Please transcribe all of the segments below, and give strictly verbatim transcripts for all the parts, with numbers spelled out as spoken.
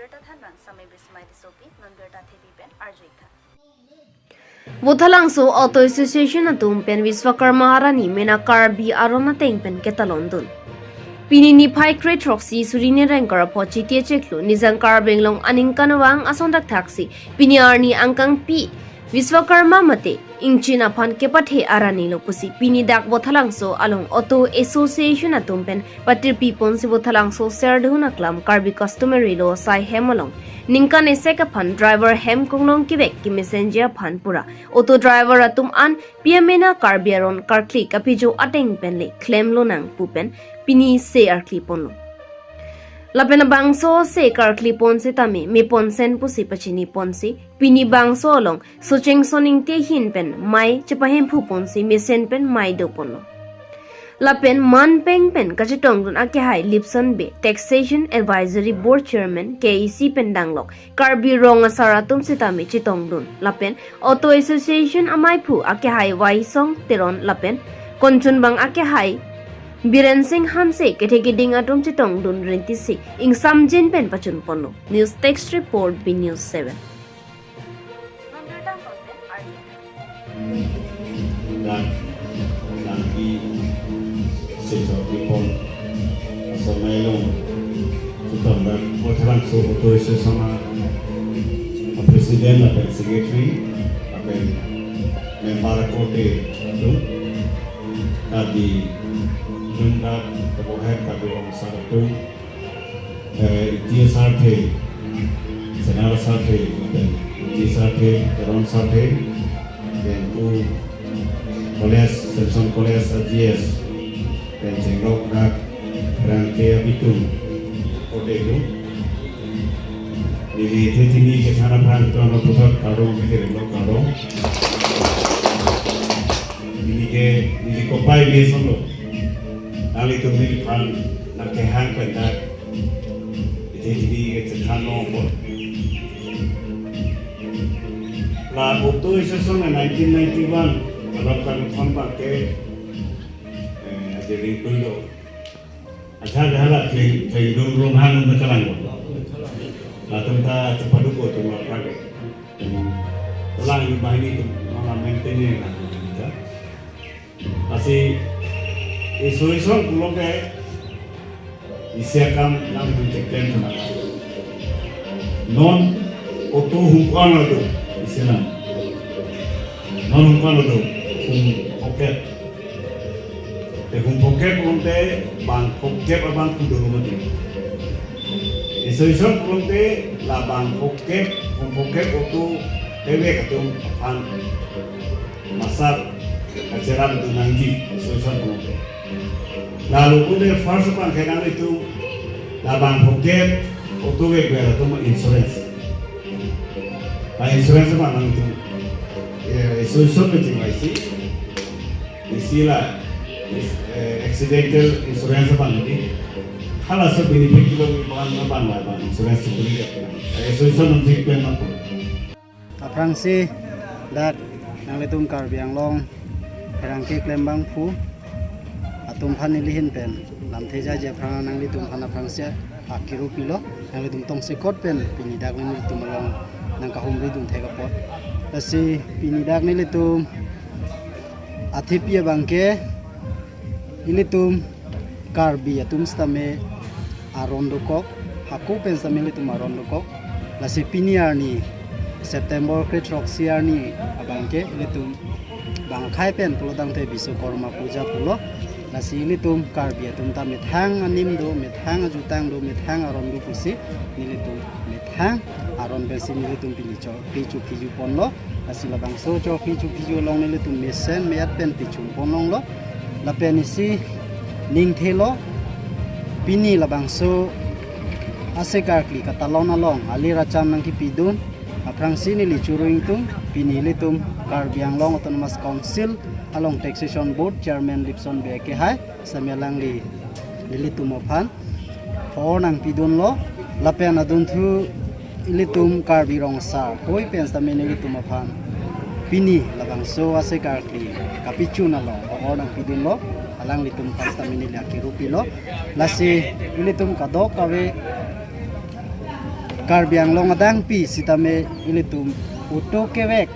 Birta thanbang Samai Bismai Tissopi, non birta thepi pen arju-ik tha. Bothalangso Auto Association atum pen Vishwakarma arni mena Karbi aron ateng pen ketalon dun. Pini niphai kre throksi suri ni rengkar apot Chiti achiklo Nijang Karbi Anglong aningkanvang ason thakthaksi pini arni angkangpi Vishwakarma mate ingchin aphan kepathe arni lo pusi pini dak Bothalangso along Auto Association atum pen patirpi ponsi Bothalangso Serdihun Aklam Karbi Customary Law asai hem along ningkan isi aphan driver hem konglong kevek kemesenji aphan pura auto driver atum an P M A na Karbi aron karkli kapijo ateng pen le klemlonang pu pen pini se arkli ponlo. Lapen bangso se karkli pon setame me ponsen pusi pachini ponsi pini bangso along Socheng Soningti ahin pen mei chepahemphu ponsi mesen pen mei do ponlo. Lapen manpeng pen kachetongdun akehai Lipson Bey, Taxation Advisory Board Chairman K A A C pen danglok Karbi Rong Asar atum setame chetongdun. Lapen Auto Association amaiphu akehai Waisong Teron lapen konchunbang akehai Biren Singh Hanse kethe keding atum chetongdun rentisi ingsamjin pen pachun ponlo. News Desk Report, B News seven. Dak, nangpi, six of people, so mailong, Sutambak, Bothalangso Auto Association a President lapen Secretary lapen member akorte atum, Karbi Jumdak, Kebohek, Karbi Rong Asar atum, eh, Iti Sarthe, Senar Sarthe, Iti Sarthe, Teron Sarthe, then College, Samson College R G S, then Chenglok Dak, Rangke Abitum, Kote Tum. Neli the thini kethan aphan to ano puthot kardom, bikir lo kardom. Neli ke, neli kopai me solo. Nanglitum neliphan nangkehang pen dak. Iti iti kecekhan nongpon. La Auto Association nineteen ninety-one, along kan thon bangke, eh, jadi kundo. Acha hala kling, kling dum rum han na kalang. Latum ta cepaduk ko tum laprak. Ulang ini bahini tum, mana maintain na kita. Lasi, Association pulote, isi akam nangtum cheklem thema. Non auto hum ko-an do, isi nang. Non hum ko-an do, hum phokep. Te hum phokep pulote bang phokep abang kudo mati. Association pulote la bang phokep, hum phokep auto, tebek atum aphan masat kacheram tu nangji, Association pulote. Lalu kude first abang kenang itu, la bang phokep, auto vek vek atum insurance. La insurance abang nang itu, ya, Association penting isi, isi la, is-, eh, accidental insurance abang ini. Halaso benefit kilo abang, abang la abang insurance chukuri ya. Association nang sik pen nang. Aphrangsi dak nanglitum Karbi Anglong pherangke klembangphu atum aphan neli ahin pen lamthe jaje aphrang nanglitum aphan aphrangsi akiru pilo, nanglitum tongsekot pen pini dak nanglitum along nangkahumri dun thek apot. Lasi pini dak nelitum athepi abangke ilitum Karbi atum sitame aron dokok, hako pen sitame ilitum aron dokok. Lasi pini arni September kre throksi arni abangke ilitum bang akhai pen pulo tangte Biswakarma Puja pulo. Lasi ilitum Karbi atum ta methang anim do, methang ajutang do, methang aron do pusi nelitum methang aron pensi nelitum pini chokri chokri ju ponlo. Lasi labangso chokri chokri ju along nelitum mesen meyat pen pichun pon longlo. Lapen isi ningthelo, pini labangso ase karkli katalon along alir acham nangkipidun aphrangsi neli choro ingtung, pini ilitum Karbi Anglong Autonomous Council along Taxation Board Chairman Lipson Bey akehai sitame alangli nelitum aphan phor nangpidunlo, lapen adunthu ilitum Karbi Rong Asar hoi pen sitame nelitum aphan pini labangso ase karkli kapichun along phor nangpidunlo, alanglitum aphan sitame neli akiru pilo. Lasi ilitum kadokave Karbi Anglong adangpi sitame ilitum auto kevek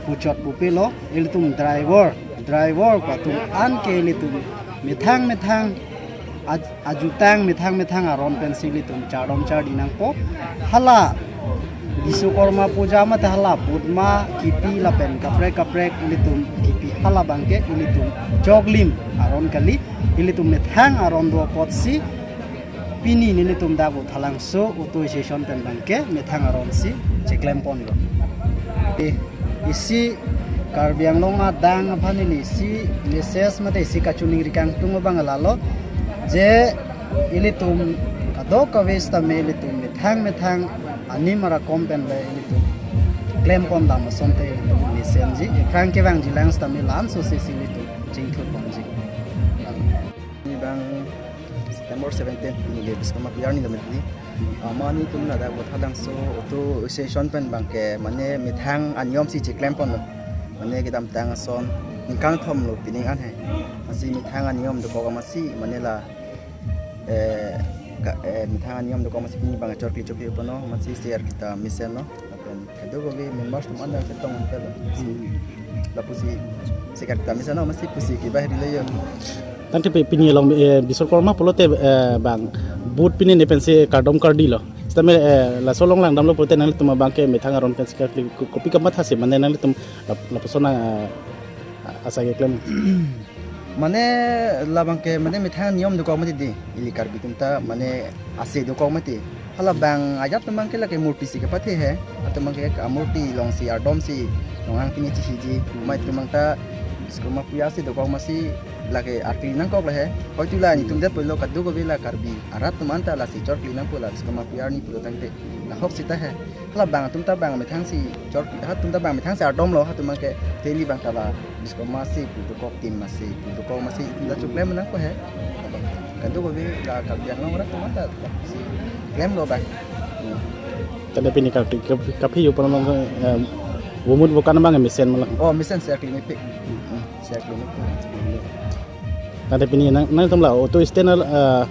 puchot pupilo, ilitum driver, driver ko atum an ke ilitum methang methang aj- ajutang methang methang aron pensi ilitum chardom chardi nangpo. Hala Biswakarma puja mate hala Budma kipi lapen kaprek kaprek ilitum kipi hala abangke ilitum joglim aron kali, ilitum methang aron do apotsi pini nelitum dak Bothalangso Auto Association pen abangke methang aronsi cheklem ponlo. Eh, isi Karbi Anglong adang aphan ili isi message mate isi kachiningri kangtung abang lalo je ilitum kadokave sitame ilitum methang methang anim arakom pen le ilitum klem pon dam asonte ilitum mesenji, ephrang kevangji lang sitame la-an sose si ilitum chingthur ponji. Ni bang September seventeen, ni le Biswakarma pu arni dam ni. Ama nelitum ladak Bothalangso Auto Association pen abangke mane methang aniyom si cheklem ponlo. Mane kedamtang ason ningkan thomlo pining an he. Amatsi methang aniyom dokok amatsi mane la, eh, ka, eh, methang aniyom dokok amatsi pini abang chorkli chophi ponlo, amatsi share kita mesenlo. Lapen kadokave members atum an chetong unpelo. Hmm. Lapusi share kita mesenlo, amatsi pusi kebahri le yo. Tangte pi- pini along, eh, Biswakarma pulote, eh, bang booth pini ne pensi kardom kardilo. Sitame, eh, laso along langdamlo pulote nanglitum abangke methang aron pensi karkli ko- kopi kamatha si mane nanglitum lap- lapuson, eh, asa keklem. Mane labangke mane methang niyom dokok mati di, ili Karbi atum ta mane ase dokok mati. Hala bang ajat atum abangke lake murti si kepathe he, atum abangke amurti alongsi ardomsi longhang pini chihiji, mai atum abang ta Biswakarma pu arni si dokok amatsi lake arkli nangkok le he. Hoitu la nelitum det pulo kadokave la Karbi arat atum an ta lasi chorkli nangpo la Biswakarma pu arni pulo tangte. Lahok sita he. Hala bang atum ta bang methang si chor, ha atum ta bang methang si ardomlo, ha atum abangke daily bang ta la Biswakarma si pu dokok, tim masi pu dokok amatsi la cheklem nangpo he. Kadokave la Karbi Anglong arat atum an ta si klemlo bang. Hmm. Tangte pini kap kap kapi yo pon long, eh, bumut bukan abang mesen malang. Oh, mesen share klimipik. Hmm, share klimipik. Tangte pini nang nangtum la auto stand, eh,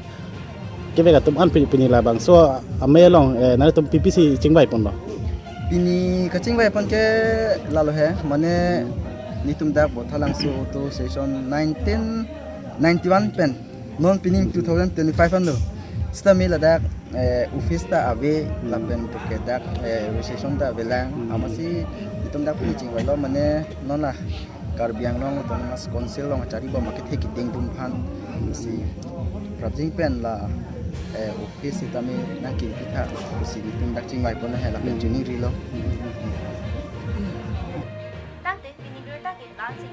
kevek atum an pini pini labangso amei along, eh, nangtum pipi si chingvai ponlo. Pini kachingvai pon ke lalo he, mane nelitum dak Bothalangso Auto Association nineteen ninety-one pen non pining two thousand twenty-five an lo. Sitame ladak, eh, office ta ave, lapen puke dak, eh, registration ta avelang. Hmm. Amatsi nelitum dak pini chingvailo mane non la Karbi Anglong Autonomous Council along kachari bom akethe keding atum aphan si prapjin pen la, eh, office sitame nangkipitha pusi nelitum dak chingvai pon he lapen chiningrilo. Tangte pini birta ke la-an si